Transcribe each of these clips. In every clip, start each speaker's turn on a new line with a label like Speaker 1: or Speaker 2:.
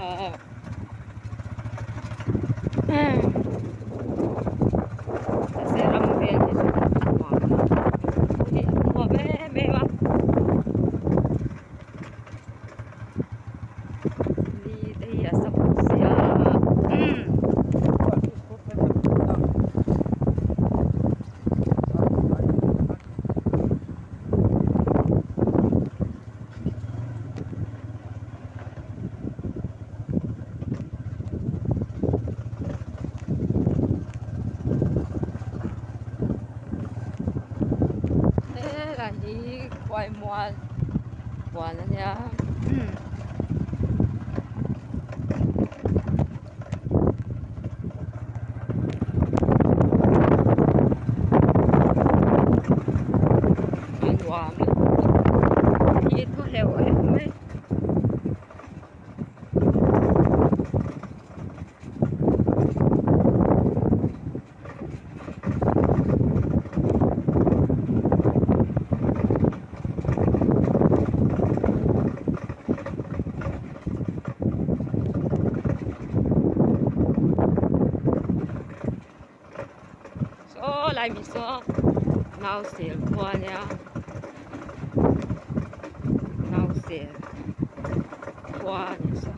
Speaker 1: Mahse ram vel hi chu a nuam a nuam em em a ni te hi a sa bawk sia Helai hi khuai mual huan a nia a nuam lutuk hi thaw hleuh hleuh mai. Saw lai mi saw nau sel khua a nia nau sel khua a ni saw.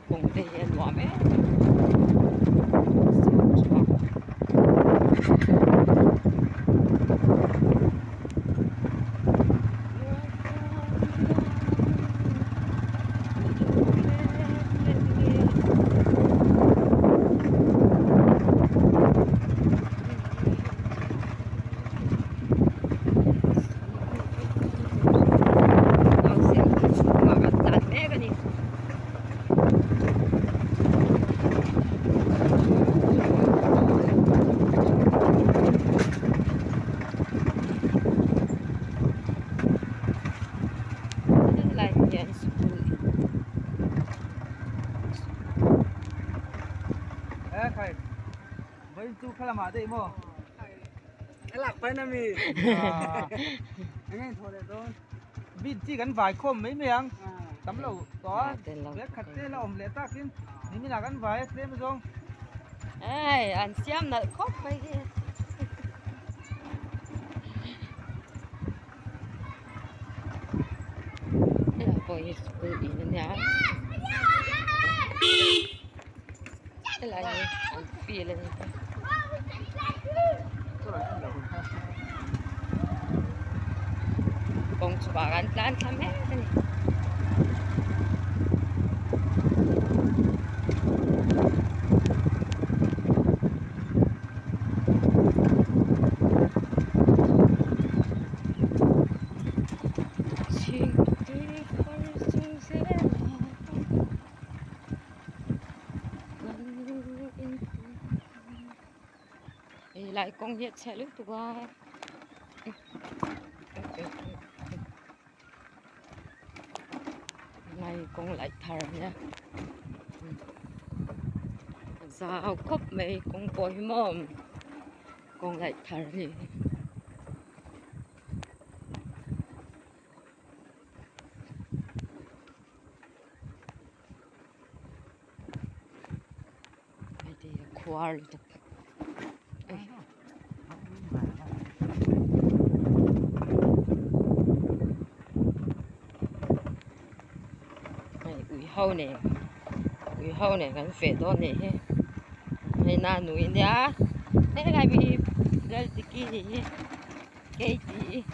Speaker 1: Kawng te hi a nuam em em Helai hian school
Speaker 2: Bin chi kan vai khawm mai mai ang tam lo tawh a bag khat te la awm leh takin nimin ah kan vai a tlem zawng.
Speaker 1: Hei an siam nalh khawp mai hi. Helai pawh hi school in a nia helai hi an field a ni. Kawng chhuah kan tlan thla mek a ni. Helai kawng hi a chhe lutuk a helai kawng laih thar a nia a zau khawp mai kawng pawh hi maw kawng laih thar a ni. Khuar lutuk hei ui ho nen ui ho nen kan feh dawn nih hi. Hei nanu i nia helai mi hi Laltiki ni hi Katie.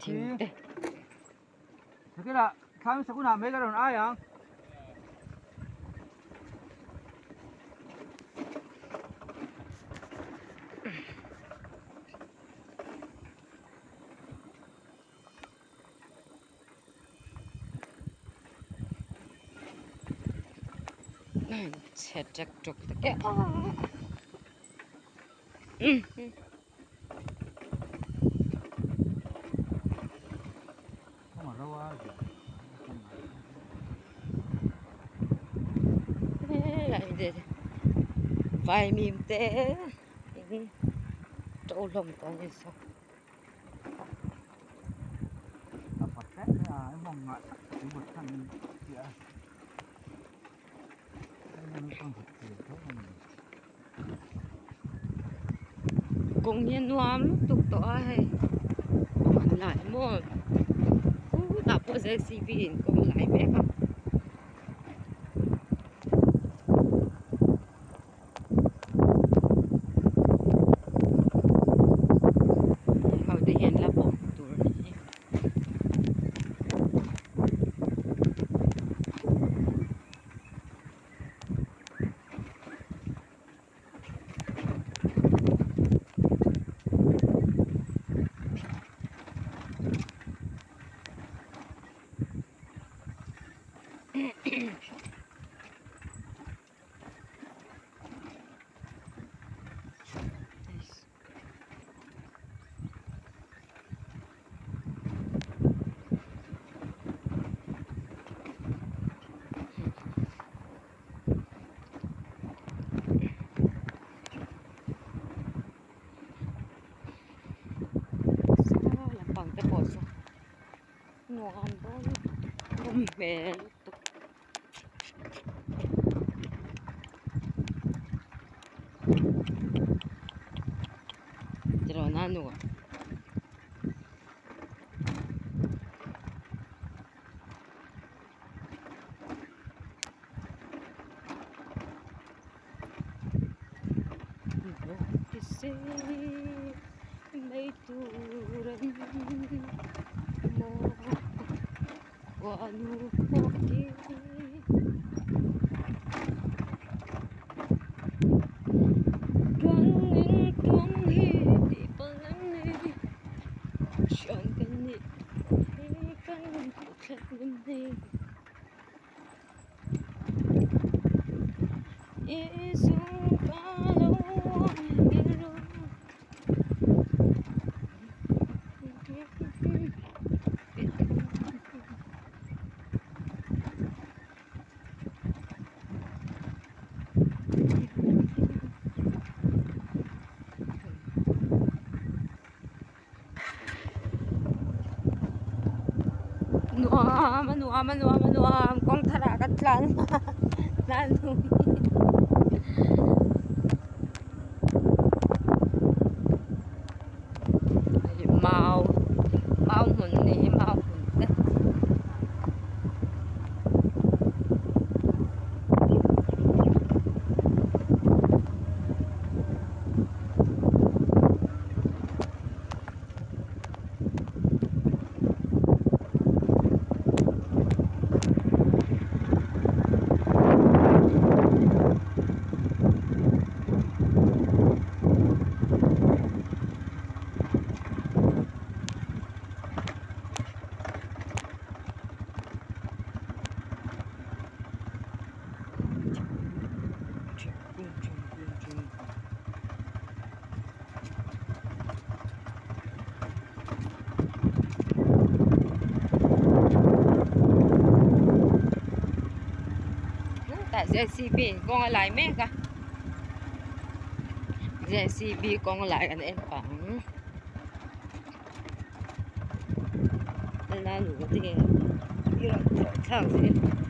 Speaker 1: Thing te. Chhe ṭek ṭuk tak e. Vai mim te in ṭo hlawm tawh a ni saw. Kawng hi a nuam lutuk tawh a hei kawng an lai maw khutah pawh J C B in kawng a lai mek a. Ho te hian la pawh tur a ni hi. Lampang te pawh saw nuam dawn nawm hmel lutuk. Tirawn a nuam. Nuam a nuam a nuam a nuam kawng thar ah kan tlan tlan mau mau hmun ni hi mau hmun te. Tah J C B in kawng a lai mek a J C B kawng lai kan en pah ang a la nu te i rawn thawh thlak zel.